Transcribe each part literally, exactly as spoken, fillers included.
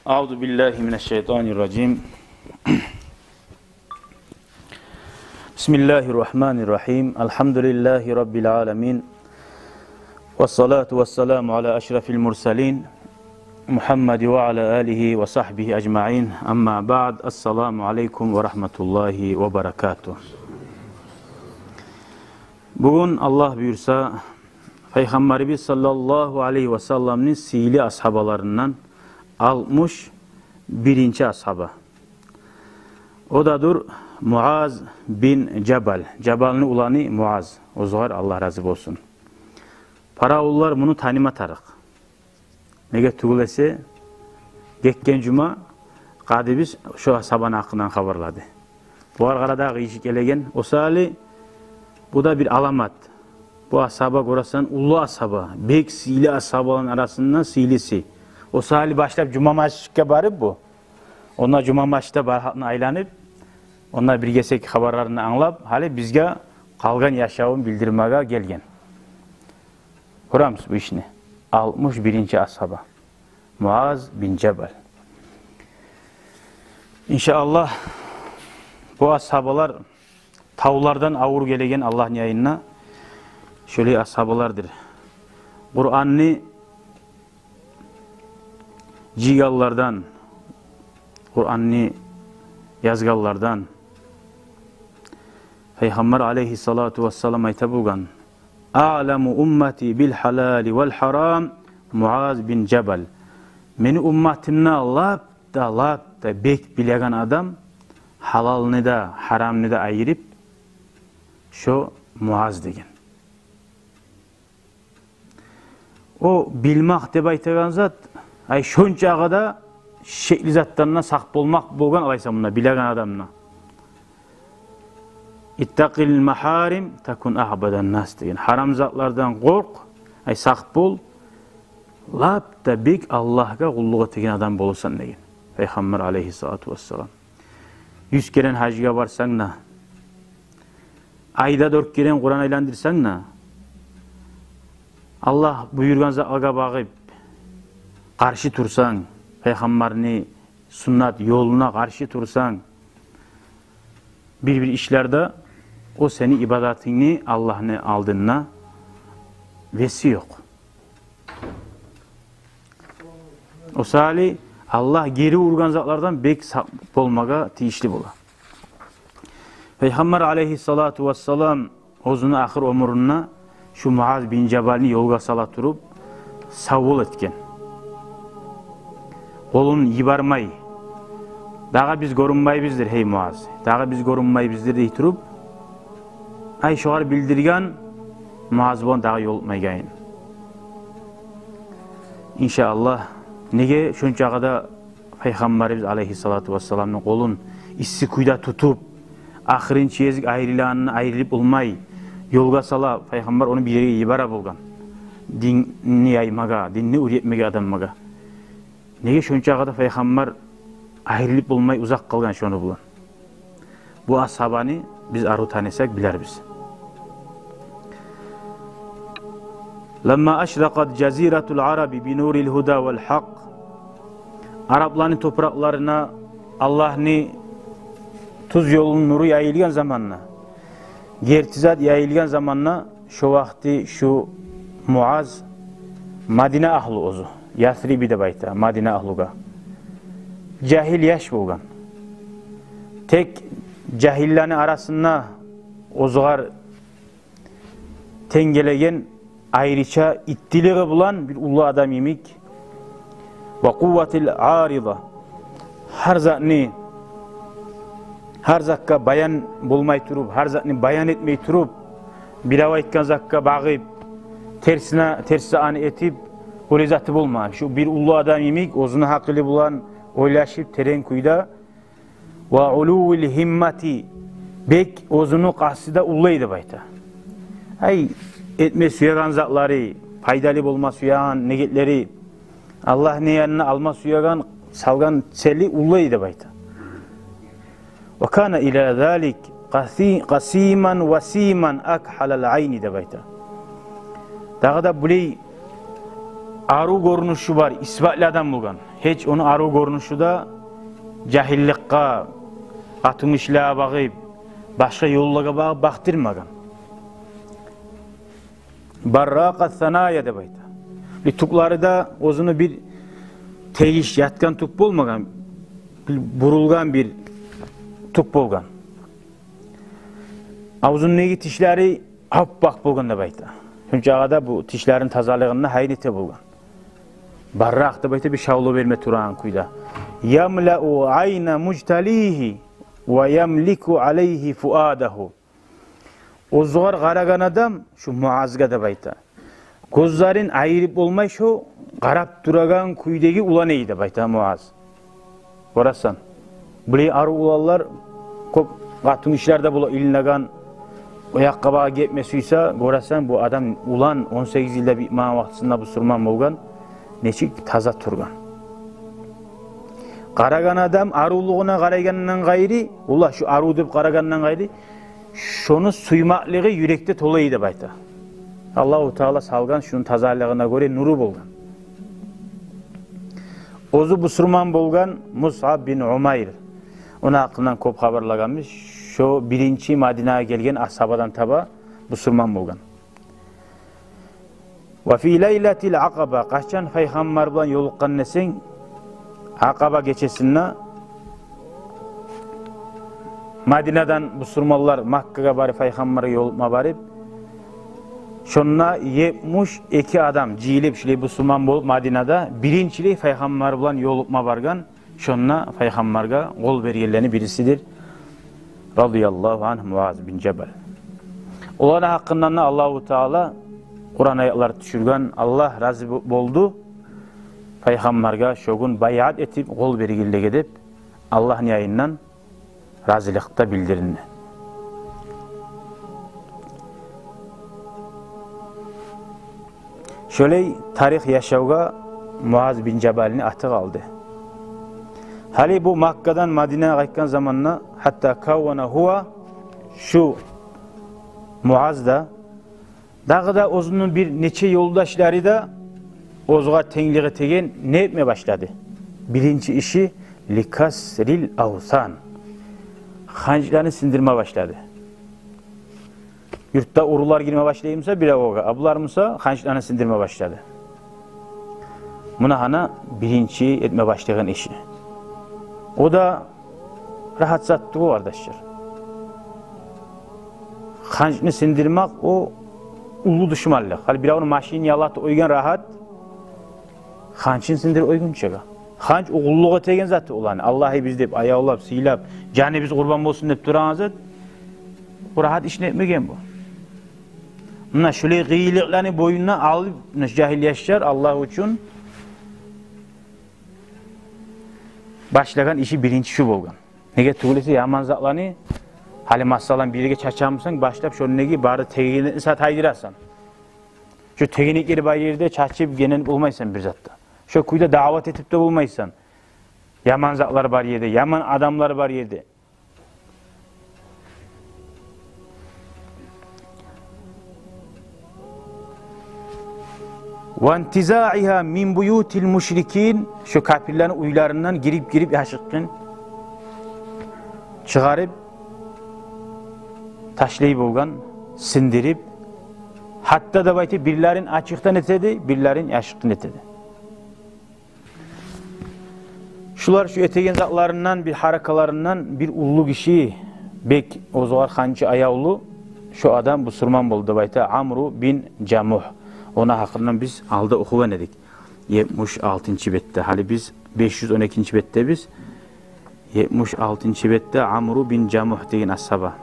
أعوذ بالله من الشيطان الرجيم. بسم الله الرحمن الرحيم. الحمد لله رب العالمين. والصلاة والسلام على أشرف المرسلين محمد وعلى آله وصحبه أجمعين. أما بعد. السلام عليكم ورحمة الله وبركاته. Бугюн, Аллагь буюрса, Пайхаммарыбыз саллаллагьу алайгьи васалламны сыйлы асгьабаларындан алтмыш биринчи асгьаба. О да дюр Муаз бин Жабал. Жабалны уланы Муаз. Оьзюгер Аллагь рази болсун. Паравуллар муну таныма тарыкъ. Неге тюгюл эсе, гетген жума къадибиз шо асгьабаны гьакъындан хабарлады. Бугъар къара дагъы иши гелеген. О саялы бу да бир аламат. Бу асгьаба, гёресен, уллу асгьаба, бек сыйлы асгьабаланы арасында сыйлысы. О саялы башлап жума межитге барып бу, онда жума межитде бар гьакъны айланып, онда бир гесек хабарларын англап, гьали бизге къалгъан яшавун билдирмеге гелген. Гёремиз бу ишни. Алтмыш биринчи асгьаба. Муаз бин Жабал. Иншааллагь, бу асгьабалар тавлардан авур гелеген Аллагьны янына, шолай асгьабалардыр. Къуранны жыйгъанлардан, Къуранны язгъанлардан. Пайхаммар алайгьиссалату вассалам айта болгъан: «أعلم أمتي بالحلال والحرام معاذ بن جبل». Мени умматымны лап да, лап да бек билеген адам, гьалалны да, гьарамны да айырып, шо Муаз деген. О билмек деп айтагъан зат, ай, шончакъы да шекли затдан да сакъ болмакъ болгъан, алайса, мунда билеген адамны. «اتق المحارم تكن أعبد الناس» деген. Гьарам затлардан къоркъ, ай, сакъ бол, лап да бек Аллагьгъа къуллукъ этеген адам боласан деген Пайхаммар алайгьиссалату вассалам. Юз керен гьажгъа барсанг да, айда дёрт керен Къуран айландырсанг да, Аллагь буюргъан затлагъа багъып къаршы турсанг, Пайхаммарны суннат ёлуна къаршы турсанг, бир-бир ишлерде, о сени ибадатынгны Аллагьны алдында веси ёкъ. О саялы Аллагь гери ургъан затлардан бек сакъ болмагъа тийишли бола. Пайхаммар алайгьиссалату вассалам оьзюню ахыр оьмюрюнде шу Муаз бин Жабалны ёлгъа сала туруп, савбол этген. Къолун йибермей: «Дагъы биз гёрюнмейбиздир, гьей Муаз, дагъы биз гёрюнмейбиздир», — дей туруп, ай, шогъар билдирген, Муаз булан дагъы ёлукъмайгъан. Иншааллагь, неге шончакъы да Пайхаммарыбыз алайгьиссалату вассаламны къолун исси кюйде тутуп, ахырынчы гезик айрылагъанына айрылып болмай, ёлгъа сала, Пайхаммар ону бир ерге йибере болгъан. Динни яймагъа, динни уьйретмеге адамлагъа. Неге шончакъы да Пайхаммар айрылып болмай узакъ къалгъан шону булан? Бу асгьабаны биз арив танысакъ, билербиз. «لما أشرقت جزيرة العرب بنور الهدى والحق». Арапланы топуракъларына Аллагьны тюз ёлуну нуру яйылгъан заманда, герти зат яйылгъан заманда, шо вакъти шу Муаз Мадина агьлу оьзю, Ясриби деп айта Мадина агьлугъа. Жагьил яш болгъан. Тек жагьиллени арасында оьзюгер тенг гелеген айрыча иттилиги булан бир уллу адам йимик. «وقوة العارضة». Гьар затны, гьар затгъа баян болмай туруп, гьар затны баян этмей туруп, бирев айтгъан затгъа багъып, терсине, терс затны этип, олай заты болмай. Шу бир уллу адам йимик, оьзюню гьакъылы булан ойлашып, терен кюйде. «وعلو الهمة», бек оьзюню къасты да уллу эди деп айта. Ай, этме сюеген затлары, пайдалы болма сюеген негетлери, Аллагьны янына алма сюеген, салгъан цели уллу эди деп айта. «وكان إلى ذلك قسي-، قسيما وسيما أكحل العين» деп айта. Дагъы да булай арив гёрюнюшю бар, исбатлы адам болгъан. Гьеч ону арив гёрюнюшю де жагьилликге, къатынгишилеге багъып, башгъа ёллагъа багъып бакъдырмагъан. Барракъа сания деп айта. Бир тюклери де оьзюню бир тегиш ятгъан тюк болмагъан, бир бурулгъан бир тюк болгъан. Авзундагъы тишлери аппакъ болгъан деп айта. Шунчагъа да бу тишлерин тазалыгъына гьайын эте болгъан. Барракъ деп айта, бир шавла берме турагъан кюйде. Ямлау айна мужталигьи ва ямлику алайгьи фуадагьу. Оьзюгер къарагъан адам, шу Муазгъа деп айта, гёзлерин айырып болмай, шо къарап турагъан кюйдеги улан эди деп айта Муаз. Гёресен, булай арив уланлар кёп къатынгишилер де бола, илинеген, о якъгъа багъып гетме сюйсе, гёресен, бу адам улан он сегиз йылда битмеген вакътисинде бусурман болгъан, нечик таза тургъан. Къарагъан адам аривлюгюне къарайгъандан къайры, улан шу арив деп къарагъандан къайры, шону сюймеклиги юрекде тола эди деп айта. Аллагьу Таала салгъан шуну тазалыгъына гёре нуру болгъан. Оьзю бусурман болгъан Мусъаб бин Умайр. Ону гьакъындан кёп хабарлагъанбыз. Шо биринчи Мадинагъа гелген асгьабадан таба бусурман болгъан. Ва фи лайлатил акъаба, къачан Пайхаммар булан ёлукъгъан десенг, Акъаба гечесинде Мадинадан бусурманлар Маккагъа барып, Пайхаммаргъа ёлукъма барып, шонда етмиш эки адам жыйылып, шулай бусурман болуп Мадинада биринчилей Пайхаммар булан ёлукъма баргъан. Шонда Пайхаммаргъа къол бергенлени бирисидир, радияллагьу ангьу, Муаз бин Жабал. Оланы гьакъындан да Аллагьу Таала Къуран аятлар тюшюрген, Аллагь рази бо-, болду Пайхаммаргъа шо гюн байъат этип къол бергенлеге деп, Аллагьны янындан разиликъ де билдиринди. Шолай тарих яшавгъа Муаз бин Жабалны аты къалды. Гьали бу Маккадан Мадинагъа къайтгъан заманда, гьатта каввана гьува, шу Муаз да, дагъы да оьзюню бир нече ёлдашлары да оьзюне тенглик этеген не этме башлады? Биринчи иши ликасрил авсан. Ханчланы сындырма башлады. Юртда урулар гирме башлаймыса бир авагъа, а булар буса ханчланы сындырма башлады. Муна гьана биринчи этме башлагъан иши. О да рагьат зат тюгюл, къардашлар. Ханчны сындырмакъ о уллу душманлыкъ. Гьали биревню машинин ялатып къойгъан рагьат, ханчын сындырып къойгъунчагъа. Ханч о къуллукъ этеген зат уланы. Аллагьыбыз деп аявлап, сыйлап, жаныбыз къурбан болсун деп турагъан зат. Бу рагьат ишни этмеген бу. Муна шулай къыйынлыкъланы боюнуна алып, муна шу жагьил яшлар Аллагь учун башлагъан иши биринчи шу болгъан. Неге тюгюл эсе, яман затланы, гьали масала, бир ерге чачамысан, башлап шону неге бары тегенекни сат гьайдырасан. Шо тегенеклер бар ерде чачып генен болмайсан бир затда. Шо кюйде даъват этип де болмайсан. Яман затлар бар ерде, яман адамлар бар ерде. Ва интизаигьа мин буютил мушрикин, шо капирлени уьйлеринден гирип-гирип яшыкъгъын чыгъарып ташлай болгъан, сындырып, гьатта да байтып бирлерин ачыкъдан этеди, бирлерин яшыкъдан этеди. Шулар шу этеген затларындан, бир гьаракатларындан бир уллу гиши, бек оьзюгер ханчы аявлу, шо адам бусурман болду деп айта, Амру бин Жамугь. Ону гьакъындан биз алда охугъан эдик. Етмиш алтынчы бетде. Гьали биз беш юз он экинчи бетдебиз. Етмиш алтынчы бетде Амру бин Жамугь деген асгьаба.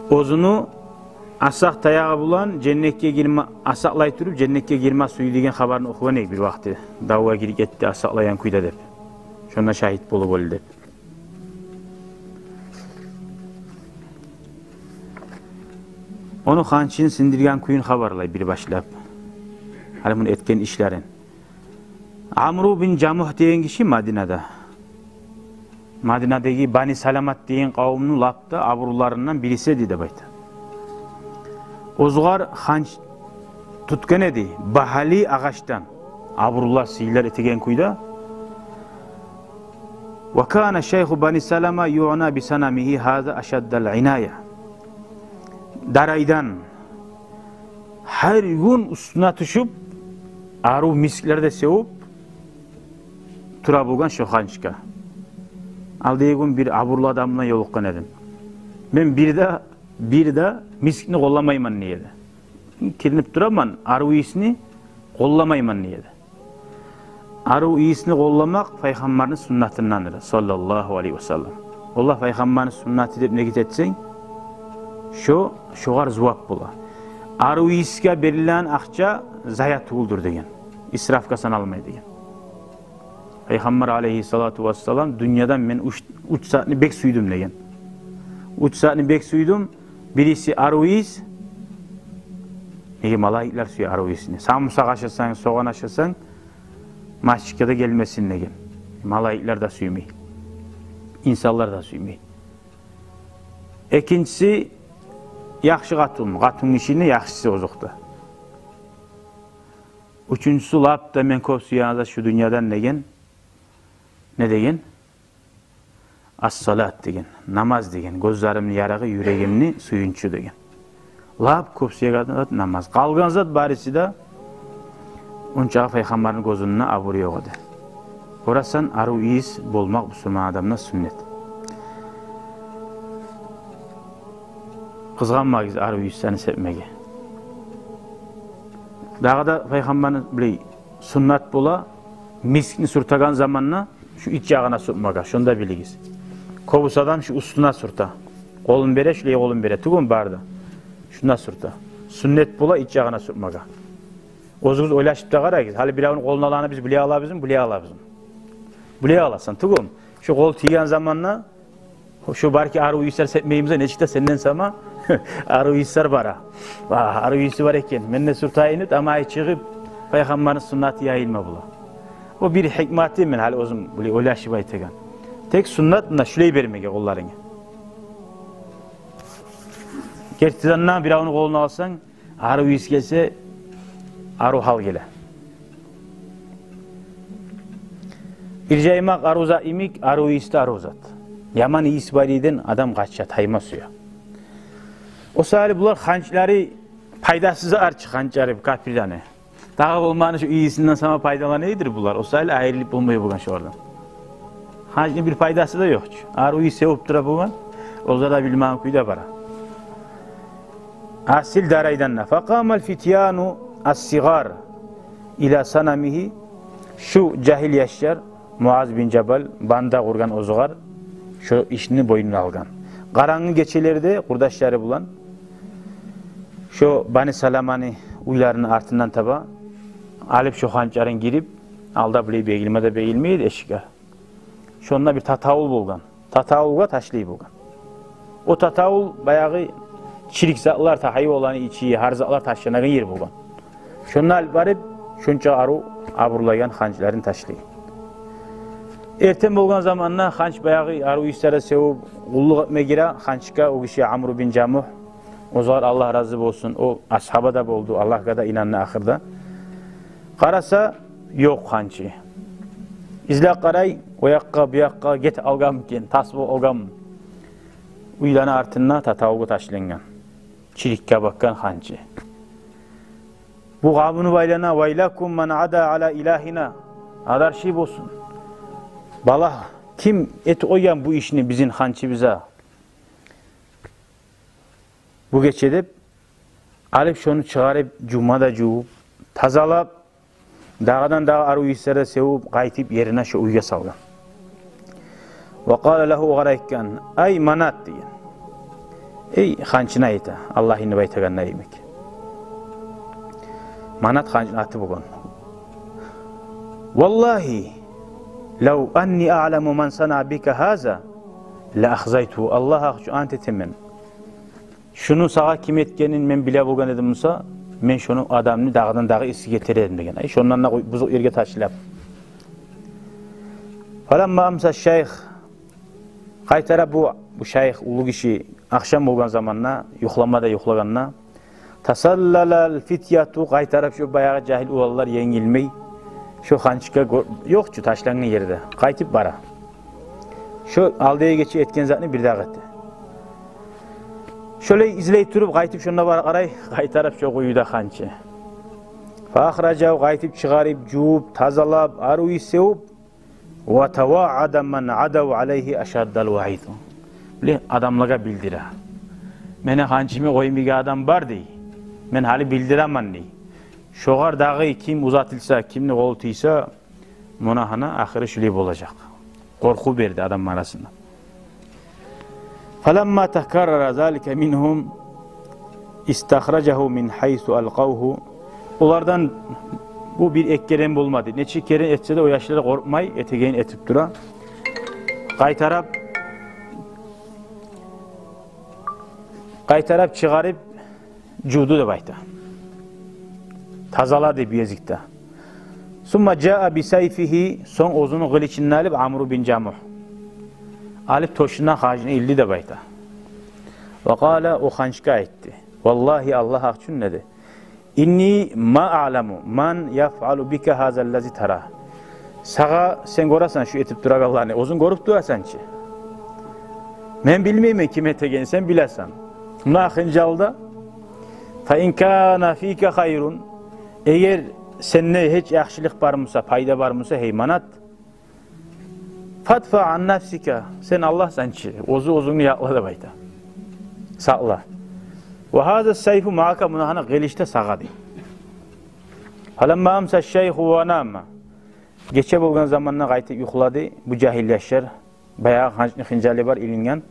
Оьзюню асакъ таягъы булан женнетге гирме, асакълай туруп, женнетге гирме сюйдю деген хабарын охугъан эдик бир вакъти. Давгъа гирип гетди асакълайгъан кюйде деп. Шонда шагьит болуп оьлдю деп. Ону ханчыны сындыргъан кюйюн хабарлай бир башлап. Гьали муну этген ишлерин. Амру бин Жамугь деген гиши Мадинада, Мадинадагъы Бани Саламат деген къавумну лап да абурларындан бириси эди деп айта. Оьзюгер ханч тутгъан эди багьалы агъачдан, абурлар, сыйлар этеген кюйде. Ва кана шайху Бани Салама юъна би санамигьи гьаза ашаддал иная. Дарайдан гьар гюн уьстюне тюшюп, арив мисклер де севюп тура болгъан шо ханчгъа. Алдагъы гюн бир абурлу адам булан ёлукъгъан эдим. Мен бир де, бир де мискни къолламайман дей эди. Киринип тураман, арив ийисни къолламайман дей эди. Арив ийисни къолламакъ Пайхаммарны суннатындандыр, саллаллагьу алайгьи ва саллам. Олар Пайхаммарны суннаты деп неге этсенг, шо шогъар зувап бола. Арив ийисге берилген акъча зая тюгюлдюр деген. Исрафгъа саналмай деген. Пайхаммар алайгьиссалату вассалам: «Дюньядан мен уьч, уьч затны бек сюйдюм», — деген. «Уьч затны бек сюйдюм. Бириси арив ийис». Неге, малайиклер сюе арив ийисни. Самурсакъ ашасанг, согъан ашасанг, масжитге де гелмесин деген. Малайиклер де сюймей. Инсанлар да сюймей. Экинчиси, яхшы къатын, къатын гишини яхшысы озокъда. Уьчюнчюсю, лап да мен кёп сюеген зат шу дюньядан деген. Не деген? Ас-салат деген, намаз деген, гёзлеримни ярыгъы, юрегимни сююнчю деген. Лап кёп сюеген зат намаз. Къалгъан зат бариси де ончакъы Пайхаммарны гёзюнде абуру ёкъ эди. Гёресен, арив ийис болмакъ бусурман адамда суннат. Къызгъанмагъыз арив ийислени сепмеге. Дагъы да Пайхаммарны билей суннат бола, мискни сюртеген заманда шу ич ягъына сюртмеге, шону да билигиз. Кёбюсю адам шу уьстюне сюрте. Къолун бере, шулай къолун бере, тюгюлмю бары да. Шунда сюрте. Суннат бола ич ягъына сюртмеге. Оьзюгюз ойлашып да къарагъыз. Гьали биревню къолун алгъанда биз биле алабызмы, биле алабызмы? Биле аласан, тюгюлмю? Шу къол тийген заманда, шу балики арив ийислер сепмеймиз, нечик де сенден сама арив ийислер бара. Ва, арив ийиси бар экен, мен де сюртейим деп, амай чыгъып, Пайхаммарны суннаты яйылма бола. О бир гьикматы, мен гьали оьзюм булай ойлашып айтагъан. Тек суннат муна шулай бермеге къолларынгны. Гертиден де биревню къолун алсанг, арив ийис гелсе, арив гьал геле. Иржаймакъ арив зат йимик, арив ийис де арив зат. Яман ийис бар ерден адам къача, тайма сюе. О саялы булар ханчлары пайдасыз арчы, ханчлары капирдени. Дагъы болмагъаны шу ийисинден сама пайдалана эдир булар. О саялы айрылып болмай болгъан шолардан. Ханчны бир пайдасы да ёкъ чу. Арив ийис севуп тура болгъан, оьзлер де билмеген кюйде бара. Асил дарайдан да. Факъамал фитьяну ас-сигъар ила санамигьи. Шу жагьил яшлар, Муаз бин Жабал банда къургъан оьзюгер, шо ишни бойнуна алгъан. Къарангы гечелерде къурдашлары булан шо Бани Саламаны уьйлерини артындан таба алып, шо ханчларын гирип, алда булай бегилме де бегилмей эди эшикге. Шонда бир татавул болгъан. Татавулгъа ташлай болгъан. О татавул баягъы чирик затлар, та гьайванланы ичи, гьар затлар ташланагъан ер болгъан. Шонда алып барып, шонча арив абурлайгъан ханчларын ташлай. Эртен болгъан заманда ханч баягъы арив ийислер де севуп, къуллукъ этме гире ханчгъа о гиши Амру бин Жамугь. Оьзюгер Аллагь рази болсун, о асгьаба да болду, Аллагьгъа да инанды ахырда. Къараса, ёкъ ханчы. Излеп къарай, о якъгъа, бу якъгъа гетип алгъанмы экен, тас болуп алгъанмы? Уьйлени артында татавулгъа ташлангъан. Чирикге батгъан ханчы. Бу къабунуп айлана: «Вайлакум ман ада ала илагьина». Адарши болсун. Балагь, ким этип къойгъан бу ишни бизин ханчыбызгъа? Бу гече деп, алып шону чыгъарып, жувма да жувуп, тазалап, дагъыдан дагъы арив ийислер де севуп, къайтып ерине, шо уьйге салгъан. Ва къала лагьу, огъар айтгъан: «Ай Манат», — деген. Эй, ханчына айта, Аллагьны деп айтагъанда йимик. Манат ханчны аты болгъан. «Валлагьи, лав анни аъламу ман сана бика гьаза, ла ахзайтугьу». Аллагь гьакъ учун ант этемен. Шуну сагъа ким этгенин мен биле болгъан эдим буса, мен шону адамны дагъыдан дагъы эсиге гелтирер эдим, деген. Ай, шондан да къой, бузукъ ерге ташлап. Фаламма амса шайх, къайтара бу, бу шайх, уллу гиши, ахшам болгъан заманда, юхлама да юхлагъанда, Тасаллалал фитьяту, къайтарып шо баягъы жагьил уланлар енгилмей, шо ханчгъа гё-, ёкъ чу, ташлангъан ерде къайтып бара. Шо алдагъы гече этген затны бир дагъы эте. Шолай излей туруп, къайтып шонда бара къарай, къайтарып шо къуюда ханчны. Фа ахражагьу, къайтып чыгъарып, жувуп, тазалап, арив ис севюп, ва таваъада ман адав алайгьи ашаддал ваъид. Биле, адамлагъа билдире. Мени ханчымны къоймайгъан адам бар дей. Мен гьали билдиремен дей. Шогъар дагъы ким узатылса, кимни къолу тийсе, муна гьана ахыры шулай болажакъ. Къоркъув берди адамны арасында. Фаламма такаррара залика мингьум истахражагьу мин гьайсу алкъавгьу. Олардан бу бир-эки керен болмады. Нече керен этсе де, о яшлар къоркъмай, этегенин этип тура. Къайтарып, къайтарып чыгъарып, жувду деп айта. Тазалады бу гезикде. Сумма жаа бисайфигьи, сонг оьзюню къылычын алып, Амру бин Жамугь алып, тёшюнден ханчны илди деп айта. Ва къала, о ханчгъа айтды: «Валлагьи, Аллагь гьакъ учун, — деди, — инни ма аъламу ман яфъалу бика гьазаллази тара». Сагъа, сен гёресен шу этип турагъанланы, оьзюнг гёрюп турасан чы. Мен билмеймен ким этегенин, сен билесен. Муна хынжалда, фа ин кана фика хайрун, эгер сенде гьеч яхшылыкъ бар буса, пайда бар буса, гьей манат, фадфа ан нафсика, сен аласан чы, оьзю оьзюнгню якъла деп айта. Сакъла. Ва гьаза сайфу маака, муна гьана къылыч да сагъа дей. Фаламма амса шайху ва нама. Гече болгъан заманда къайтып юхлады бу жагьил яшлар. Баягъы ханчны хынжалы бар илинген.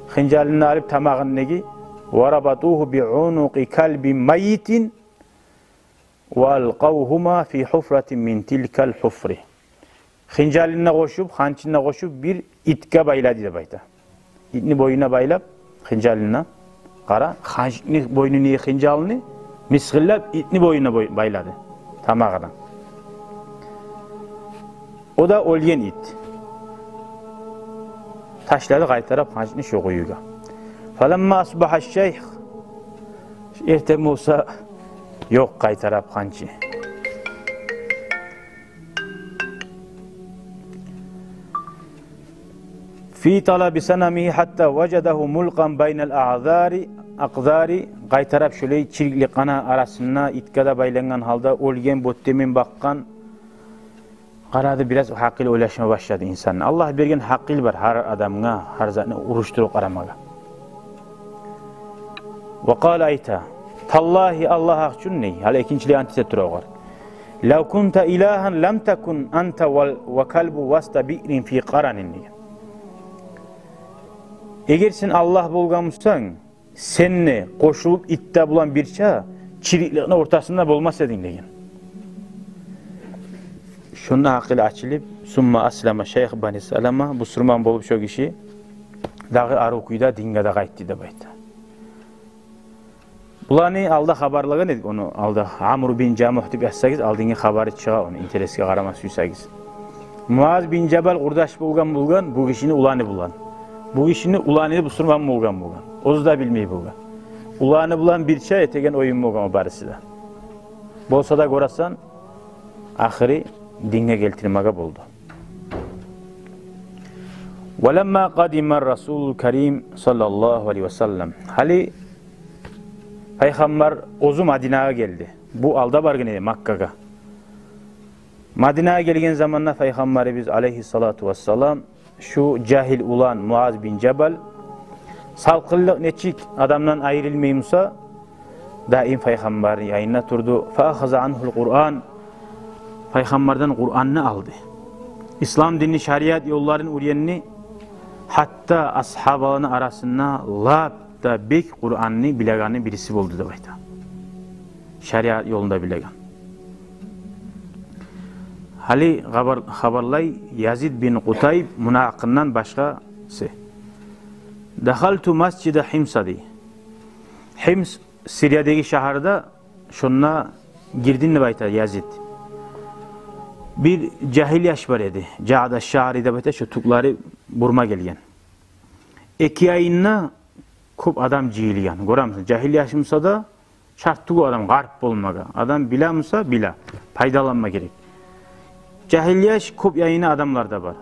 Хынжалын алып тамагъындагъы, ва рабатугьу би унукъи калбин майитин ва алкъавгьума фи гьуфратин мин тилкал гьуфри. Хынжалын да къошуп, ханчын да къошуп, бир итге байлады деп айта. Итни бойнуна байлап, хынжалын да. Къара, ханчны бойнуну, хынжалны мисгъыллап, итни бойнуна бой-, байлады тамагъына. О да оьлген ит. Ташлады къайтарып ханчны шо къуюгъа. Фаламма асбагьа шайх, эртен болса, ёкъ къайтарып ханчы. Фи талаби санамигьи гьатта важадагьу мулкъан байнал аъзари, акъзари, къайтарып шолай чирикли къана арасында итге де байлангъан гьалда оьлген, бёттемин бакъгъан. Къарады, бираз гьакъыл ойлашма башлады инсанны. Аллагь берген гьакъыл бар гьар адамгъа, гьар затны урушдуруп къарамагъа. Ва къала, айта: «Таллагьи, Аллагь гьакъ учун, — дей, гьали экинчилей ант эте тура огъар, — лав кунта илагьан лам такун анта ва, ва калбу васта биърин фи къаранин», — деген. Эгер сен Аллагь болгъан бусанг, сен де къошулуп ит де булан бирче чирикликни ортасында болмас эдинг, — деген. Шонда гьакъыл ачылып, сумма аслама шайх бани Салама, бусурман болуп шо гиши дагъы арив кюйде динге де къайтды деп айта. Буланы алда хабарлагъан эдик, ону алда Амру бин Жамугь деп язсагъыз, алдынгы хабары чыгъа, ону интересге къарама сюйсегиз. Муаз бин Жабал къурдаш болгъан, болгъан бу гишини уланы булан. Бу гишини уланы бусурман болгъан, болгъан. Оьзю де билмей болгъан. Уланы булан бирче этеген оюн болгъан о барысы да. Болса да, гёресен, ахыры динге гелтирмеге болду. Ва ламма къадима расулул карим саллаллагьу алайгьи ва саллам. Гьали Пайхаммар оьзю Мадинагъа гелди. Бу алда баргъан эди Маккагъа. Мадинагъа гелген заманда Пайхаммарыбыз алайгьиссалату вассалам шу жагьил улан Муаз бин Жабал салкъынлыкъ нечик адамдан айрылмай буса, даим Пайхаммарны янында турду. Фа ахаза ангьул Къуран. Пайхаммардан Къуранны алды. Ислам динни, шариат ёлларын уьйренди. Гьатта асгьабаланы арасында лап да бек Къуранны билегени бириси болду деп айта. Шариат ёлун да билеген. Гьали хабар-, хабарлай Язид бин Къутайб, муну гьакъындан башгъасы. Дахалту масжида Химса, дей. Химс Сириядагъы шагьарда, шонда гирдим деп айта Язид. Бир жагьил яш бар эди. Жаъда шаъри деп айта, шо тюклери бурма гелген. Эки янында кёп адам жыйылгъан. Гёремисиз, жагьил яш буса да, Шарт тюгюл адам гъарп болмагъа. Адам биле буса, биле. Пайдаланма герек. Жагьил яш кёп яйына адамлар да бар.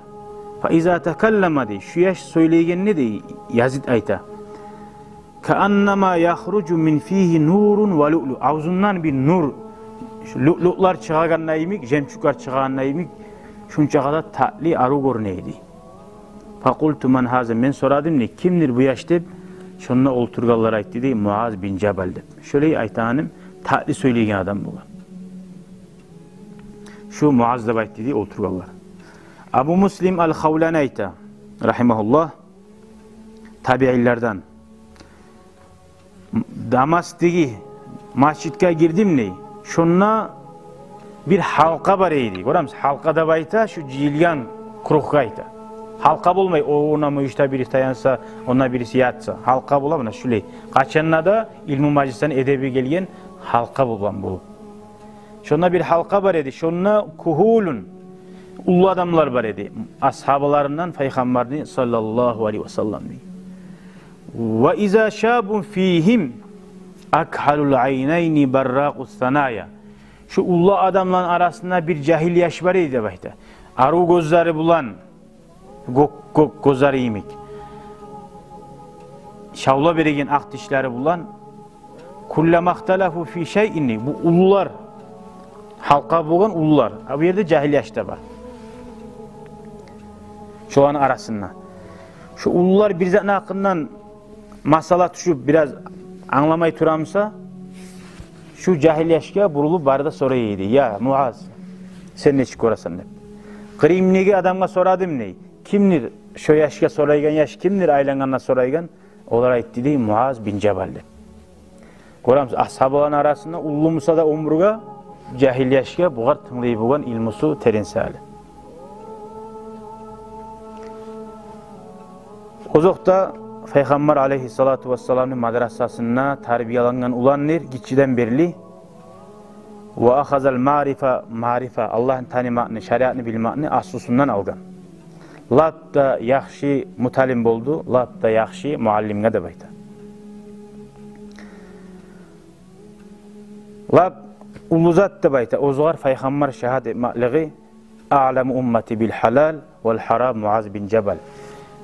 Фа иза такаллама, дей, шу яш сёйлегенде, дей, Язид айта, кааннама яхружу мин фигьи нурун ва луълу. Авзундан бир нур, шу луълулар чыгъагъанда йимик, жемчуглар чыгъагъанда йимик, шунча къадар татли, арив гёрюне эди. Факъулту ман гьаза, мен сорадым, дей, кимдир бу яш деп. Шонда олтургъанлар айтды, дей, Муаз бин Жабал деп. Шолай айтагъаным, татли сёйлейген адам болгъан. Шу Муаз деп айтды, дей, олтургъанлар. Абу Муслим ал-Хавлани айта, рагьимагьуллагь, табиинлерден. Дамасктагъы межитге гирдим, дей. Шонда бир гьалкъа бар эди. Гёремисиз, гьалкъа деп айта шу жыйылгъан круггъа айта. Гьалкъа болмай, о, онда мюйюшде бириси таянса, онда бириси ятса. Гьалкъа бола муна шулай. Къачан да илму мажлисден эдеби гелген гьалкъа болгъан бу. Шонда бир гьалкъа бар эди. Шонда кугьулун, уллу адамлар бар эди. Асгьабаларындан Пайхаммарны саллаллагьу алайгьи ва саллам, дей. Ва иза шабун фигьим акгьалул айнайни барракъус саная. Шу уллу адамланы арасында бир жагьил яш бар эди деп айта. Арив гёзлери булан, гёк, гёк гёзлери йимик, шавла береген акъ тишлери булан. Куллама ихталафу фи шайин, бу уллулар, гьалкъа болгъан уллулар. А бу ерде жагьил яш да бар. Шоланы арасында. Шу уллулар бир затны гьакъындан масъала тюшюп, бираз англамай тура буса, шу жагьил яшгъа бурулуп бары да сорай эди: «Я Муаз, сен нечик гёресен?» — деп. Къырыйымдагъы адамгъа сорадым, дей. Кимдир шо яшгъа сорайгъан, яш кимдир айлангъанда сорайгъан? Олар айтды, дей, Муаз бин Жабал деп. Гёремисиз, асгьабаланы арасында уллу буса да оьмюрге, жагьил яшгъа бугъар тынглай болгъан, илмусу терен саялы. Озокъда, Пайхаммар алайгьиссалату вассаламны мадрасасында тарбиялангъан уландыр гиччиден берли. Ва ахазал маърифа, маърифа, Аллагьны танымакъны, шариатны билмакъны аслусундан алгъан. Лап да яхшы муталим болду, лап да яхшы муаллимге деп айта. Лап уллу зат деп айта оьзюгер Пайхаммар шагьат этмеклиги: «Аъламу уммати бил гьалал вал гьарам Муаз бин Жабал».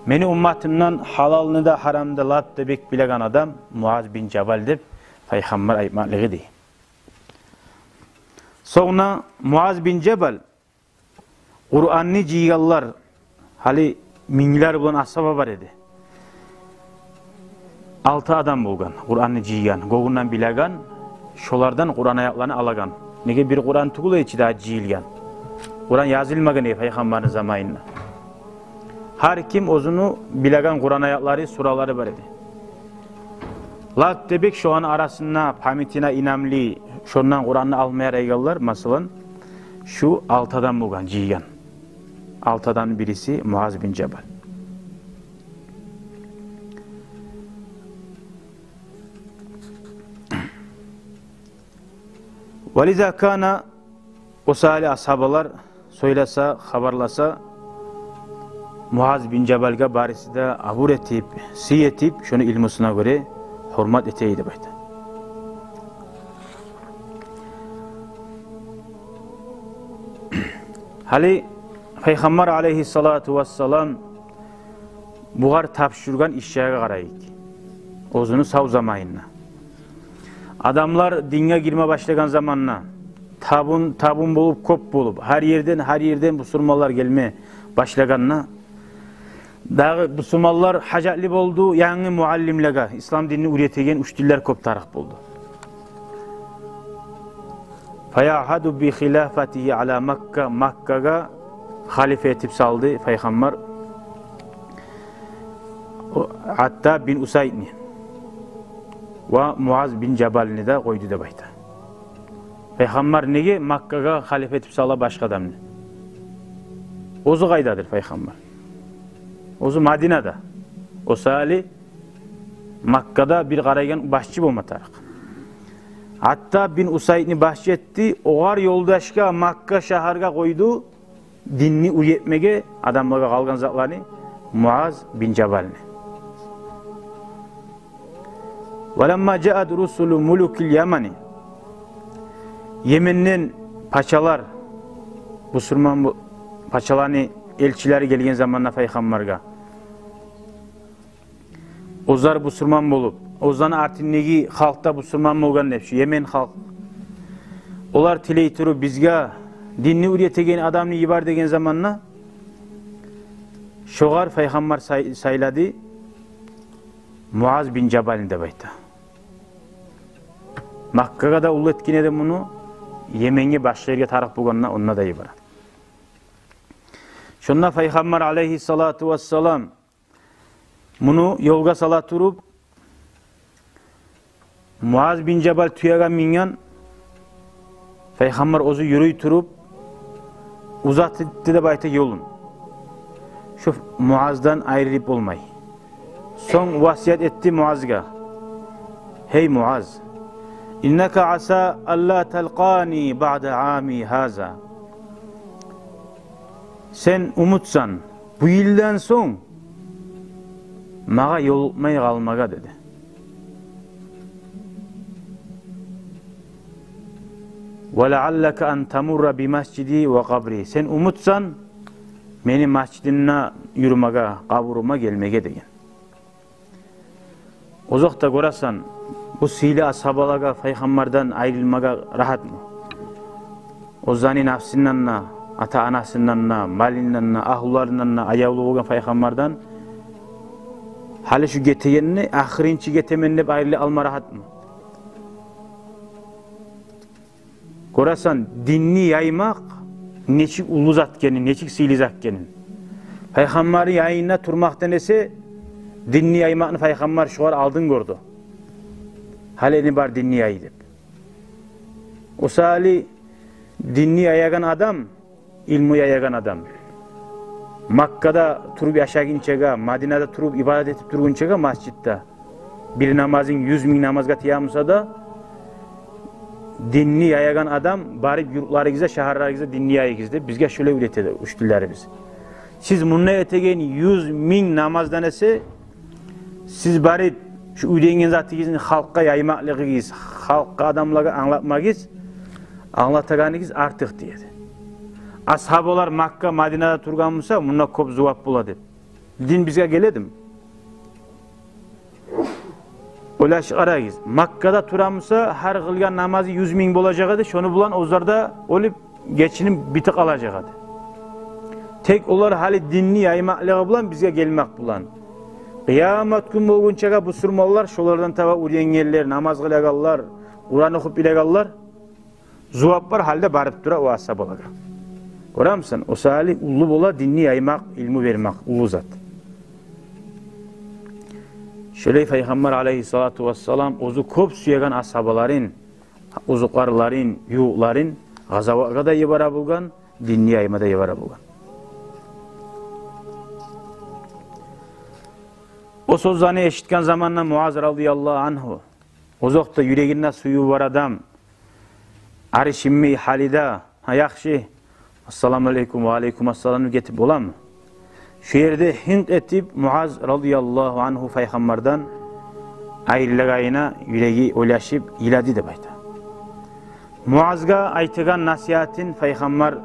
Мени умматымдан гьалалны да, гьарамны да лап да бек билеген адам Муаз бин Жабал деп Пайхаммар айтмакълыгъы, дей. Сонг Муаз бин Жабал Къуранны жыйгъанлар, гьали минглер булан асгьаба бар эди. Алты адам болгъан Къуранны жыйгъан, гёнгюнден билеген, шолардан Къуран аятланы алагъан. Неге, бир Къуран тюгюл эди чи дагъы жыйылгъан. Къуран язылмагъан эди Пайхаммарны заманында. Гьар ким оьзюню билеген Къуран аятлары, суралары бар эди. Лап да бек шоланы арасында памятине инамлы, шондан Къуранны алма ярайгъанлар, масала, шу алты адам болгъан жыйгъан. Алты адамны бириси Муаз бин Жабал. Ва лиза кана, о саялы асгьабалар сёйлесе, хабарласа, Муаз бин Жабалгъа барысы да абур этип, сый этип, шону илмусуна гёре гьюрмат эте эди деп айта. Гьали Пайхаммар алайгьиссалату вассалам бугъар тапшургъан ишлеге къарайыкъ. Оьзюню сав заманында адамлар динге гирме башлагъан заманда, табун, табун болуп, кёп болуп, гьар ерден, гьар ерден бусурманлар гелме башлагъанда, дагъы бусурманлар гьажатлы болду янгы муаллимлеге, ислам динни уьйретеген учителлер кёп тарыкъ болду. Фаяъгьаду би хилафатигьи ала Макка, Маккагъа халифа этип салды Пайхаммар Аттаб бин Усайдны ва Муаз бин Жабалны да къойду деп айта. Пайхаммар неге Маккагъа халифа этип сала башгъа адамны? Оьзю къайдадыр Пайхаммар? Оьзю Мадинада. О саялы Маккада бир къарайгъан башчы болма тарыкъ. Аттаб бин Усайдны башчы этди, огъар ёлдашгъа Макка шагьаргъа къойду динни уьйретмеге адамлагъа къалгъан затланы Муаз бин Жабалны. Ва ламма жаат русулу мулукил Ямани. Йеменден пачалар, бусурман бу-, пачаланы элчилери гелген заманда пайхаммаргъа, оьзлер бусурман болуп, оьзлени артындагъы халкъ да бусурман болгъан деп, шу Йемен халкъ. Олар тилей туруп, бизге динни уьйретеген адамны йибер деген заманда, шогъар пайхаммар сай-, сайлады Муаз бин Жабалны деп айта. Маккагъа да уллу этген эди муну, Йеменге, башгъа ерге тарыкъ болгъанда, онда да йибере. Шонда пайхаммар алейгьиссалату вассалам муну ёлгъа сала туруп, Муаз бин Жабал тюеге минген, пайхаммар оьзю юрюй туруп, узатды деп айта ёлун. Шу Муаздан айрылып болмай. Сонг васият этди Муазгъа: «Гьей Муаз, иннака аса алла талкъани баъда ами гьаза». Сен умутсан бу йылдан сонг магъа ёлукъмай къалмагъа, деди. «Ва лааллака ан тамурра би масжиди ва къабри». Сен умутсан мени масжидимде юрюмеге, къабурума гелмеге деген. Озокъда, гёресен, бу сыйлы асгьабалагъа пайхаммардан айрылмагъа рагьатмы? Оьзлени нафсындан да, ата-анасындан да, малындан да, агьлюлеринден де аявлу болгъан пайхаммардан гьали шу гетегенде, ахырынчы гетемен деп айрыла алма рагьатмы? Гёресен, динни яймакъ нечик уллу зат экенин, нечик сыйлы зат экенин. Пайхаммарны янында турмакъдан эсе, динни яймакъны пайхаммар шогъар алдын гёрдю. Гьали энни бар динни яй деп. О саялы динни яягъан адам, илму яягъан адам Маккада туруп яшагъынчагъа, Мадинада туруп ибадат этип тургъунчагъа масжидде, бир намазынг юз минг намазгъа тие буса да, динни яягъан адам барып юртларыгъызда, шагьарларыгъызда динни яйыгъыз деп бизге шолай уьйрете де учителлерибиз. Сиз мунда этеген юз минг намаздан эсе, сиз барып шу уьйренген затыгъызны халкъгъа яймакълыгъыгъыз, халкъгъа, адамлагъа англатмагъыз, англатагъаныгъыз артыкъ, дей эди. Асгьабалар Макка, Мадинада тургъан буса, мунда кёп зувап бола деп. Дин бизге геледими? Ойлашып къарагъыз. Маккада тура буса, гьар къылгъан намазы юз минг болажакъ эди, шону булан оьзлер де оьлюп, гечинип битип къалажакъ эди. Тек олар гьали динни яймакълыгъы булан, бизге гелмек булан. Къыямат гюн болгъунчагъа бусурманлар шолардан таба уьйренгенлер, намаз къылагъанлар, Къуран охуп билегенлер, зувап бар гьалда барып тура о асгьабалагъа. Гёремисен, о саялы уллу бола динни яймакъ, илму бермек, уллу зат. Шолай Пайхаммар алейгьиссалату вассалам оьзю кёп сюеген асгьабаларын, узукъарларын, ювукъларын къазаватгъа да йибере болгъан, динни яйма да йибере болгъан. О сёзлени эшитген заманда Муаз радияллагьу ангьу, озокъда, юрегинде сююв бар адам, аришинмей гьали де, гьа, яхшы, ассаламу алейкум, ва алейкум ассалам деп гетип боламы? Шо ерде гьынкъ этип, Муаз радияллагьу ангьу Пайхаммардан айрылагъанына юреги ойлашып йылады деп айта. Муазгъа айтагъан насигьатын Пайхаммар,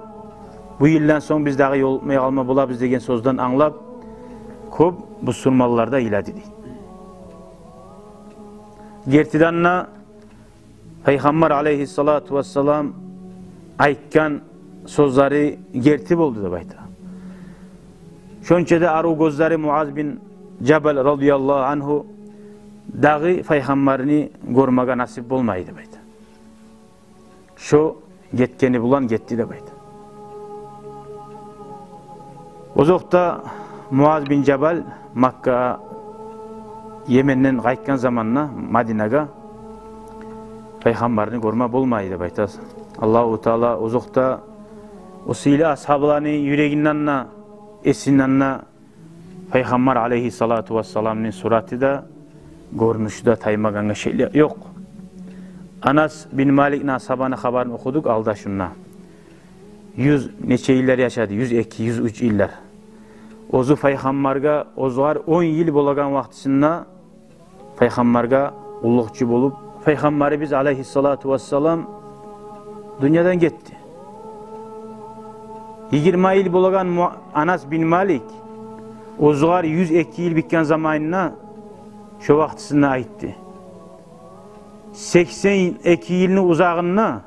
бу йылдан сонг биз дагъы ёлукъмай къалма болабыз деген сёзден англап, кёп бусурманлар да йылады дей. Гертиден де, Пайхаммар алейгьиссалату вассалам айтгъан сёзлери герти болду деп айта. Шонча да арив гёзлери Муаз бин Жабал радияллагьу ангьу дагъы Пайхаммарны гёрмеге насип болмай деп айта. Шо гетгени булан гетди деп айта. Озокъда, Муаз бин Жабал Маккагъа Йеменден къайтгъан заманда Мадинагъа Пайхаммарны гёрме болмай деп айта. Аллагьу Таала, озокъда, о сыйлы асгьабаланы юрегинден де, эсинден де Пайхаммар алейгьиссалату вассаламны сураты да, гёрюнюшю де таймагъангъа шеклик ёкъ. Анас бин Маликни, асгьабаны хабарын охудукъ алда шунда. Юз нече йыллар яшады? Юз эки, юз уьч йыллар. Оьзю Пайхаммаргъа, оьзюгер он йыл болагъан вакътисинде Пайхаммаргъа къуллукъчу болуп, Пайхаммарыбыз алайгьиссалату вассалам дюньядан гетди. Йигирма йыл болагъан Му-, Анас бин Малик оьзюгер юз эки йыл битген заманына, шо вакътисинде айтды: «Сексен эки йылны узагъында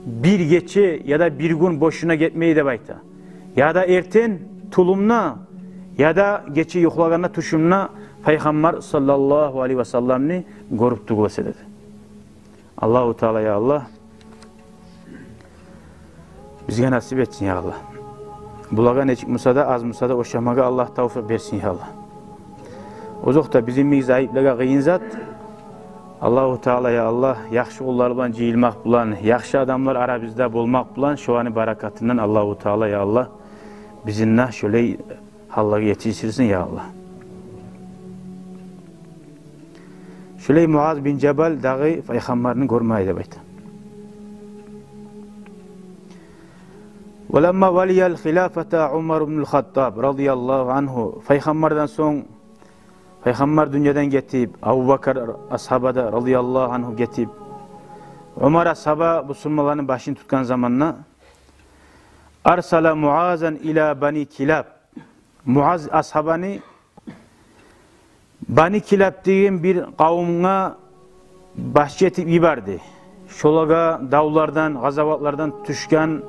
бир гече яда бир гюн бошуна гетмей», — деп айта. Яда эртен тюлюмде, яда гече юхлагъанда тюшюмде Пайхаммар саллаллагьу алайгьи васалламны гёрюп тюгюл эсе деди. Аллагьу Таала, я Аллагь, бизге насип этсин, я Аллагь. Булагъа нечик буса да, аз буса да ошамагъа Аллагь тавфикъ берсин, я Аллагь. Озокъда, бизин йимик зайыплыгъа къыйын зат. Аллагьу Таала, я Аллагь, яхшы къуллар булан жыйылмакъ булан, яхшы адамлар арабызда болмакъ булан, шоланы баракатындан Аллагьу Таала, я Аллагь, бизин де шолай гьаллагъа етишдирсин, я Аллагь. Шолай Муаз бин Жабал дагъы Пайхаммарны гёрмей деп айта. «Ва ламма валиял хилафата Умар ибнул Хаттаб радияллагьу ангьу», Пайхаммардан сонг, Пайхаммар дюньядан гетип, Абубакар асгьаба да радияллагьу ангьу гетип, Умар асгьаба бусурманланы башын тутгъан заманда, «арсала Муазан ила Бани Килаб». Муаз асгьабаны Бани Килаб деген бир къавумгъа башчы этип йиберди. Шолагъа давлардан, къазаватлардан тюшген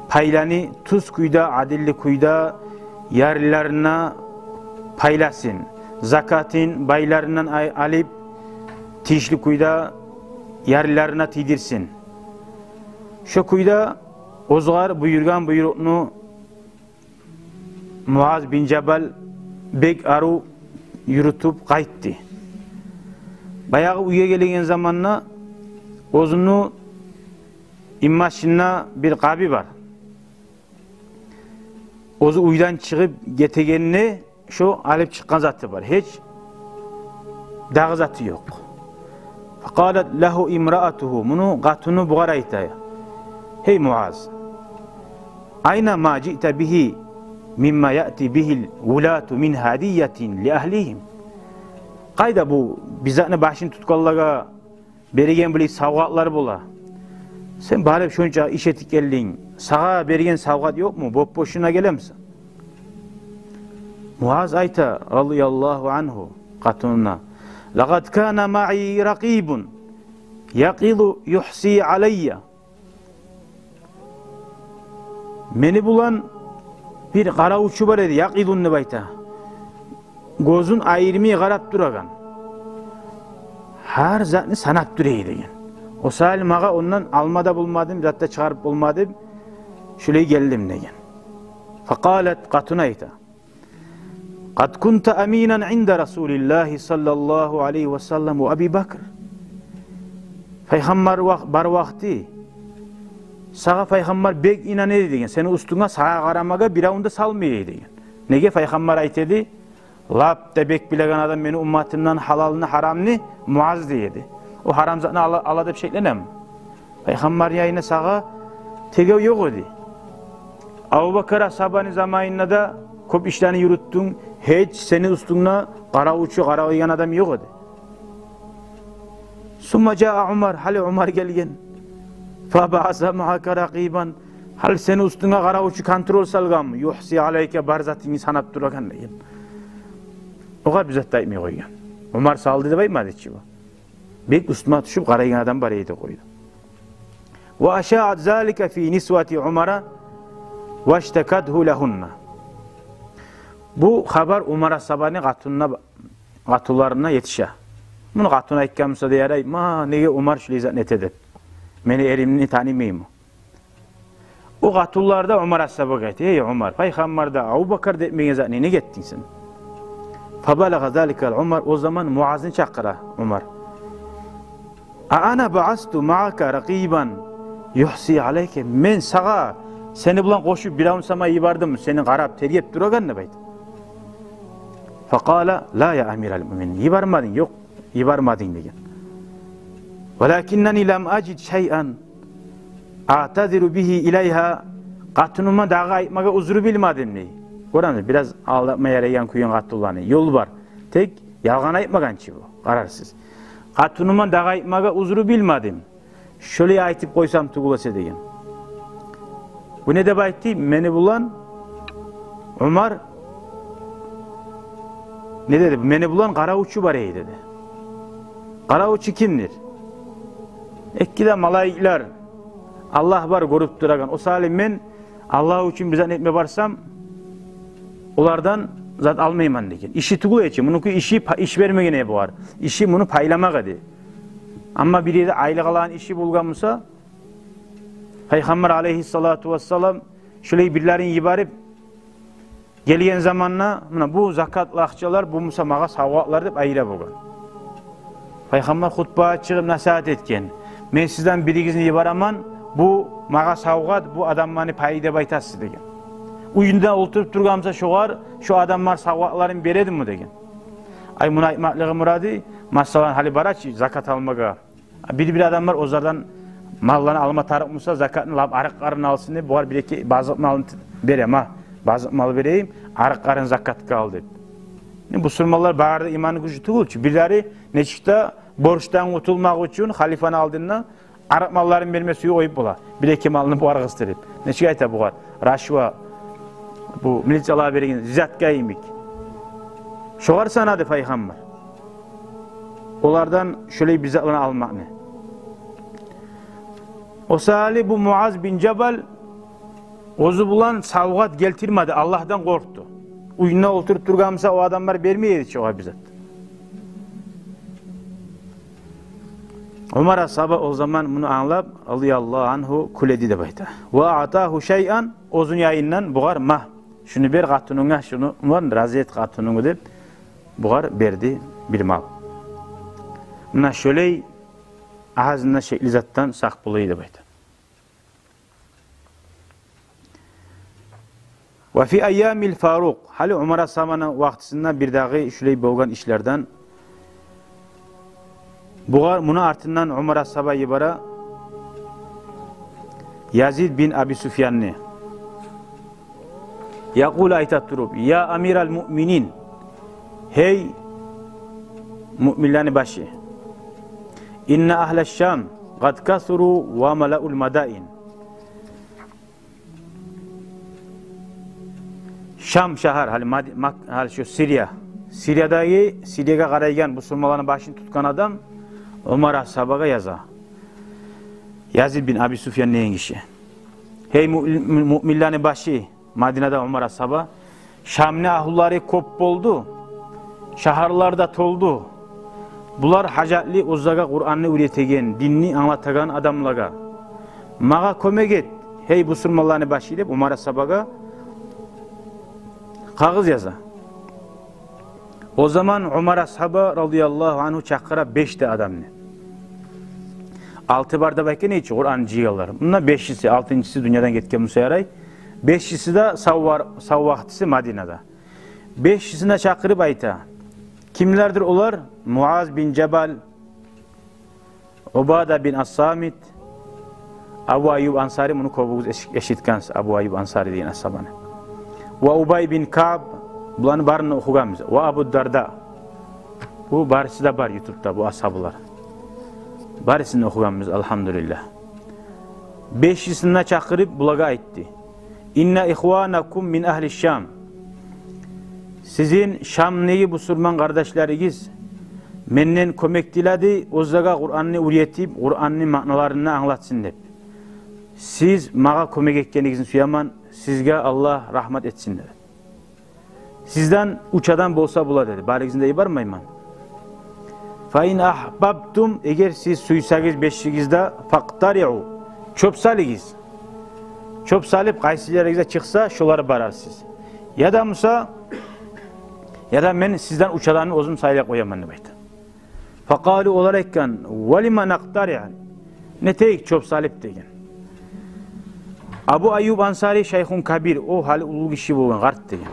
пайланы тюз кюйде, адилли кюйде ярлыларына пайласын. Закатын байларындан ай-, алып, тийишли кюйде ярлыларына тийдирсин. Шо кюйде оьзюгер буюргъан буйрукъну Муаз бин Жабал бек арив юрютюп къайтды. Баягъы уьйге гелеген заманда оьзюню инбашында бир къабы бар. Оьзю уьйден чыгъып гетегенде шо алып чыкъгъан заты бар. Гьеч дагъы заты ёкъ. Факъалат лагьу имраатугьу. Муну къатыны бугъар айта: «Гьей Муаз, айна ма жиъта бигьи мимма яъти бигьил вулату мин гьадиятин ли агьлигьим?» Къайда бу биз затны башын тутгъанлагъа береген булай савгъатлар бола? Сен барып шонча иш этип гелдинг. Сагъа берген савгъат ёкъму? Боп-бошуна гелемисен? Муаз айта, радияллагьу ангьу, къатынына: «Лакъад кана маъи ракъибун якъизу югьси алайя». Мени булан бир къаравчу бар эди, якъизун деп айта. Гёзюн айырмай къарап турагъан. Гьар затны санап тура эди деген. О саялы магъа ондан алма да болмадым, зат да чыгъарып болмадым. Шулай гелдим деген. Факъалат, къатыны айта: «Къад кунта аминан инда Расулиллагьи саллаллагьу алайгьи ва саллам ва Аби Бакр». Пайхаммар вакъ-, бар вакъти сагъа Пайхаммар бек инана эди деген. Сени уьстюнге сагъа къарамагъа биревню де салмай эди деген. Неге? Пайхаммар айта эди: «Лап да бек билеген адам мени умматымдан гьалалны, гьарамны Муаз», — дей эди. О гьарам затны ала, ала деп шекленеми? Пайхаммарны янында сагъа тергев ёкъ эди. Абубакар асгьабаны заманында да кёп ишлени юрютдюнг, гьеч сени уьстюнгде къаравчу, къаравайгъан адам ёкъ эди. Сумма жаа Умар, гьали Умар гелген. Фабаъаса маъака ракъибан, гьали сени уьстюнге къаравчу, контроль салгъанмы? Югьси алайка, бар затынгны санап турагъан деген. Огъар бир зат да айтмай къойгъан. Умар салды деп айтмады чы бу. Бек уьстюме тюшюп къарайгъан адам бар эди къойду. Ва ашаъат залика фи нисвати Умара ваштакатгьу лагьунна. Бу хабар Умар асгьабаны къатынына, къатынларына етише. Муну къатыны айтгъан буса да ярай, ма, неге Умар шулай затны эте деп. Мени эримни танымаймы? О къатынлар да Умар асгьабагъа айта: «Эй Умар, Пайхаммар да, Абубакар да этмеген затны неге этдинг сен?» Фабалагъа залика Умар, о заман Муазны чакъыра Умар. «А ана баъасту маъака ракъибан югьси алайка?» Мен сагъа, сени булан къошуп биревню сама йибердимми, сени къарап, тергеп турагъан деп айта. Факъала: «Ла, я амирал муъминин, йибермединг, ёкъ, йибермединг», — деген. «Валакиннани лам ажид шайъан аътазиру бигьи илайгьа». Къатыныма дагъы айтмагъа узру билмедим дей. Гёремисиз, бираз алдатма ярайгъан кюйню къатынланы. Ёл бар. Тек ялгъан айтмагъан чы бу, къарарсыз. къатынымдан дагъы айтмагъа узру билмедим. Шолай айтып къойсам тюгюл эсе», — деген. Бу не деп айтды? «Мени булан Умар, не деди? Мени булан къаравчу бар эди», — деди. Къаравчу кимдир? Эки де малайиклер, Аллагь бар гёрюп турагъан. О саялы мен Аллагь учун бир зат этме барсам, олардан зат алмайман деген. Иши тюгюл эди чи, мунуки иши па-, иш бермеген эди бугъар. Иши муну пайламакъ эди. Амма бир ерде айлыкъ алагъан иши болгъан буса, Пайхаммар алейгьиссалату вассалам шолай бирлерин йиберип, гелген заманда, муна бу закатлы акъчалар, бу буса магъа савгъатлар деп айыра болгъан. Пайхаммар хутбагъа чыгъып насигьат этген: «Мен сизден биригизни йиберемен, бу магъа савгъат, бу адамланы пайы деп айтасыз», — деген. «Уьюнде олтуруп тургъан буса шогъар, шо адамлар савгъатларын бередими?» — деген. Ай, муну айтмакълыгъы мурады, масала, гьали бара чы закат алмагъа. Бир-бир адамлар оьзлерден малларын алма тарыкъ буса, закатны лап арыкъ къарын алсын деп, бугъар бир-эки базыкъ малын т-, береме, базыкъ мал берейим, арыкъ къарын закатгъа ал деп. Э, бусурманлар бары да иманы гючлю тюгюл чю. Бирлери нечик де борчдан къутулмакъ учун халифаны алдында арыкъ малларын берме сююп къоюп бола. Бир-эки малны бугъар къыстырып. Нечик айта бугъар? Рашва, бу милициялагъа берген взятка йимик. Шогъар санады Пайхаммар олардан шолай бир затланы алмакъны. О саялы бу Муаз бин Жабал оьзю булан савгъат гелтирмеди, Аллагьдан къоркъду. Уьюнде олтуруп тургъан буса, о адамлар бермей эди чи огъар бир зат. Умар асгьаба о заман муну англап, радияллагьу ангьу, кюледи деп айта. Ва атагьу шайъан, оьзюню янындан бугъар: «Ма, шуну бер къатынынга, шуну, муну рази эт къатынынгны», — деп, бугъар берди бир мал. Муна шолай, агъзындан шекли затдан сакъ болай деп айта. Ва фи айямил Фарукъ, гьали Умар асгьабаны вакътисинде бирдагъы шулай болгъан ишлерден, бугъар, муну артындан Умар асгьаба йибере Язид бин Аби Суфьянны. Якъулу, айта туруп: «Я амирал муъминин, гьей муъминлени башы, инна агьла Шам къад касуру ва малаул мадаин». Шам шагьар, гьали Мади-, Мак-, гьали шу Сирия. Сириядагъы, Сириягъа къарайгъан бусурманланы башын тутгъан адам Умар асгьабагъа яза. Язид бин Аби Суфьян деген гиши. Гьей муъ-, муъминлени башы, Мадинада Умар асгьаба, Шамны агьлулары кёп болду, шагьарлар да толду. Булар гьажатлы оьзлеге Къуранны уьйретеген, динни англатагъан адамлагъа. Магъа кёмек эт, гьей бусурманланы башы, деп Умар асгьабагъа къагъыз яза. О заман Умар асгьаба, радияллагьу ангьу, чакъыра беш де адамны. Алты бар деп айтгъан эди чи Къуран жыйгъанлар. Мунда бешиси, алтынчысы дюньядан гетген буса ярай. Бешиси де сав вар-, сав вакътиси Мадинада. Бешисин де чакъырып айта. Кимлердир олар? Муаз бин Жабал, Убада бин Ас-Самит, Абу Айюб Ансари, муну кёбюгюз эш-, эшитгенсиз, Абу Айюб Ансари деген асгьабаны. Ва Убай бин Кааб, буланы барын да охугъанбыз. Ва Абу Дарда. Бу барысы да бар ютубда, бу асгьабалар. Барысын да охугъанбыз, алгьамдулиллагь. Бешисин де чакъырып, булагъа айтды. Инна ихванакум мин агьли Шам. Сизин Шамдагъы бусурман къардашларыгъыз менден кёмек тиледи, оьзлеге Къуранны уьйретип, Къуранны маъналарын англатсын деп. Сиз магъа кёмек этгенигизни сюемен, сизге Аллагь рагьмат этсин, деди. Сизден уьч адам болса бола, деди. Барыгъызны да йибермеймен. Фа ин агьбабтум, эгер сиз сюйсегиз бешигиз де, факътариъу, чёп салыгъыз. Чёп салып, къайсыларыгъызгъа чыкъса, шолар барарсыз. Яда буса, яда мен сизден уьч адамны оьзюм сайлап къояман, деп айтды. Факъалу, олар айтгъан: «Ва лима накътариъ?» Не этейик чёп салып, деген. Абу Айюб Ансари шайхун кабир, о гьали уллу гиши болгъан, къарт, деген.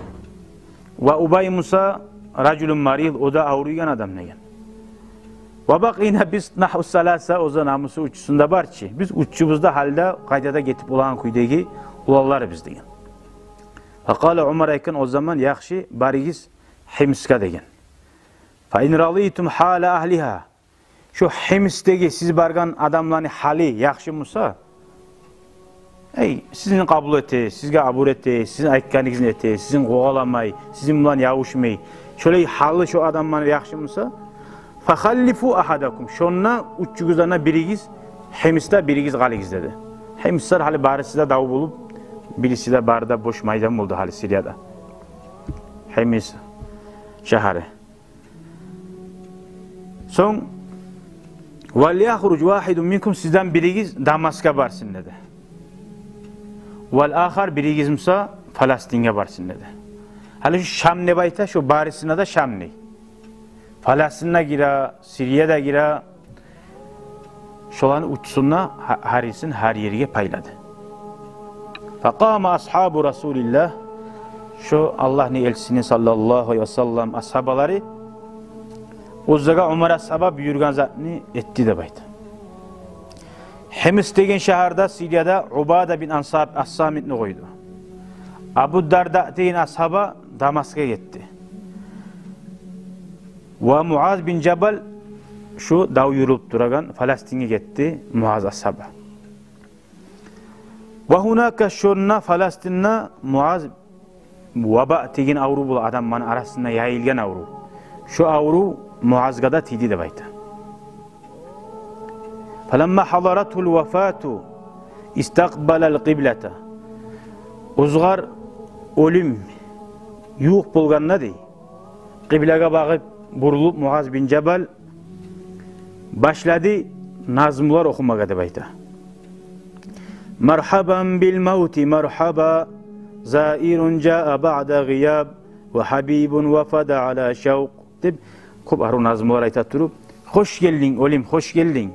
Ва Убай буса ражулун марид, о да авруйгъан адам, деген. Ва бакъина биз нагьву саласа, оьзю намусу уьчюсюнде бар чы. Биз уьчюбюз де гьали де къайда да гетип болагъан кюйдеги уланлар биз, деген. Факъала Умар, айтгъан о заман: «Яхшы, барыгъыз Химсге», деген. Фа ин радитум гьала агьлигьа. Шо Химсдеги сиз баргъан адамланы гьалы яхшы буса, эй, сизин къабул эте, сизге абур эте, сизин айтгъаныгъызны эте, сизин къуваламай, сизин булан ябушмай, шолай гьалы шо адамланы яхшы буса, «Фахаллифу агьадакум», шонда уьчюгюзден де биригиз Химсде биригиз къалыгъыз деди. Химслер гьали барысы да дав болуп, бириси де бары да бош майдан болду гьали Сирияда. Химс шагьары. Сонг, «Вал яхруж вагьидун минкум», сизден биригиз Дамаскгъа барсын деди. «Вал ахар», биригиз буса Палестинге барсын деди. Гьали шу Шам деп айта, шу барысына да Шам дей. Палестин де гире, Сирия да гире. Шоланы уьчюсюн де гьа-, гьарисин гьар ерге пайлады. «Факъама асгьабу Расулиллагь», шо Аллагьны элчисини саллаллагьу алайгьи ва саллам асгьабалары оьзлеге Умар асгьаба буюргъан затны этди деп айта. Химс деген шагьарда, Сирияда Убада бин Ансаб, Ас-Самитни къойду. Абу Дарда деген асгьаба Дамаскгъа гетди. Ва Муаз бин Жабал шу дав юрюлюп турагъан Палестинге гетди, Муаз асгьаба. Ва гьунака, шонда Палестинде, Муаз, ваба деген аврув бола, адамланы арасында яйылгъан аврув. Шо аврув Муазгъа да тийди деп айта. «Фаламма гьадаратгьул вафату истакъбалал къиблата». Оьзгер оьлюм ювукъ болгъанда дей, къиблагъа багъып бурулуп, Муаз бин Жабал башлады назмулар охумагъа деп айта. «Маргьабан бил мавти, маргьаба, заирун жаа баъда гъияб, ва гьабибун вафада ала шавкъ», — деп, кёп арив назмулар айта туруп, «Хош гелдинг, оьлюм, хош гелдинг.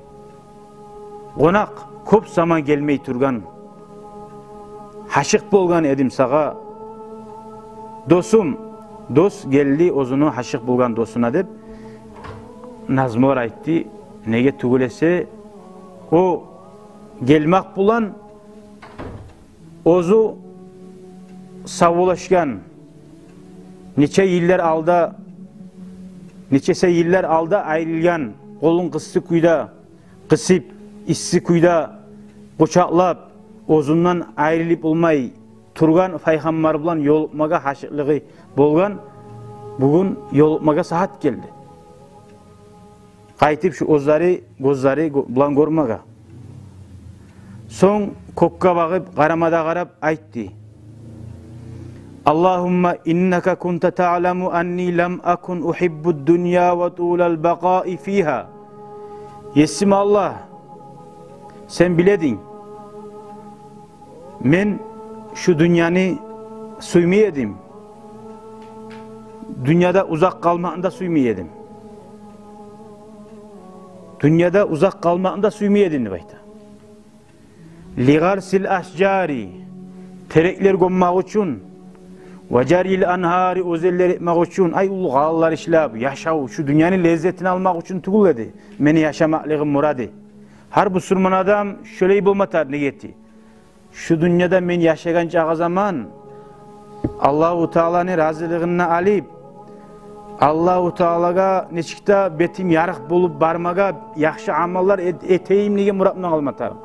Къонакъ, кёп заман гелмей тургъан. Гьашыкъ болгъан эдим сагъа. Досум, дос гелди оьзюню гьашыкъ болгъан досуна», — деп назмулар айтды. Неге тюгюл эсе, о гелмек булан оьзю савлашгъан, нече йыллар алда, нечесе йыллар алда айрылгъан, къолун къыссы кюйде къысып, исси кюйде къучакълап, оьзюнден айрылып болмай тургъан пайхаммар булан ёлукъмагъа гьашыкълыгъы болгъан, бугюн ёлукъмагъа сагьат гелди. Къайтып шу оьзлери гёзлери гё-, булан гёрмеге. Сонг кёкге багъып, къарама да къарап айтды: «Аллагьумма иннака кунта таъламу анни лам акун угьиббуд дунья ва тулал бакъаи фигьа». Есим Аллагь, сен биле эдинг, мен шу дюньяны сюймей эдим. Дюньяда узакъ къалмакъны да сюймей эдим. Дюньяда узакъ къалмакъны да сюймей эдим деп айта. «Ли гъарсил ашжари», тереклер гёммек учун, «ва жарил ангьари», оьзенлер этмек учун, ай, уллу къалалар ишлеп, яшав, шу дюньяны леззетин алмакъ учун тюгюл эди мени яшамакълыгъым мурады. Гьар бусурман адам шолай болма тарыкъ ниети. Шу дюньяда мен яшагъан чакъы заман Аллагьу Тааланы разилигин алып, Аллагьу Таалагъа нечик де бетим ярыкъ болуп бармагъа, яхшы амаллар эт-, этейим деген муратымдан къалма тарыкъ.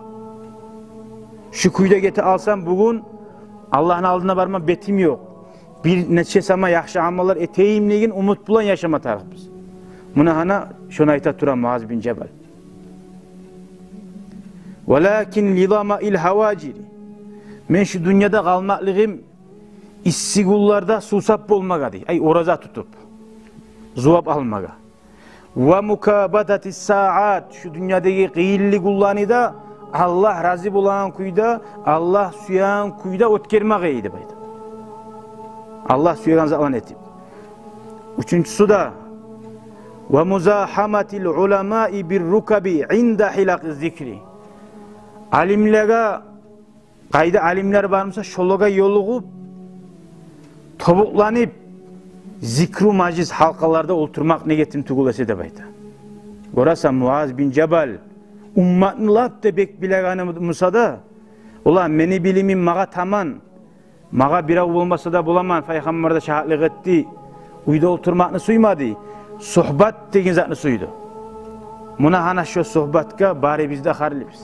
Шу кюйде гете алсам, бугюн Аллагьны алдына барма бетим ёкъ. Бир нече сама яхшы амаллар этейим деген умут булан яшама тарыкъбыз. Муна гьана шону айта тура Муаз бин Жабал. «Валакин ли замаил гьаважири». Мен шу дюньяда къалмакълыгъым исси гюнлерде сувсап болмагъа дей. Ай, ораза тутуп, зувап алмагъа. «Ва мукабадатис саат», шу дюньядагъы къыйынлы гюнлени де Аллагь рази болагъан кюйде, Аллагь сюеген кюйде оьтгермеге эди деп айта. Аллагь сюеген затланы этип. Уьчюнчюсю де: «Ва музагьаматил уламаи бир рукаби инда гьилакъиз зикри». Алимлеге, къайда алимлер бар буса, шолагъа ёлугъуп, тобукъланып, зикру мажлис гьалкъаларда олтурмакъ ниетим тюгюл эсе деп айта. Гёресен, Муаз бин Жабал умматны лап да бек билегени буса да, ола, мени билимим магъа таман, магъа бирев болмаса да боламан, пайхаммар да шагьатлыкъ этди, уьйде олтурмакъны сюймеди, сугьбат деген затны сюйдю. Муна гьана шо сугьбатгъа барыбыз да къаралайбыз.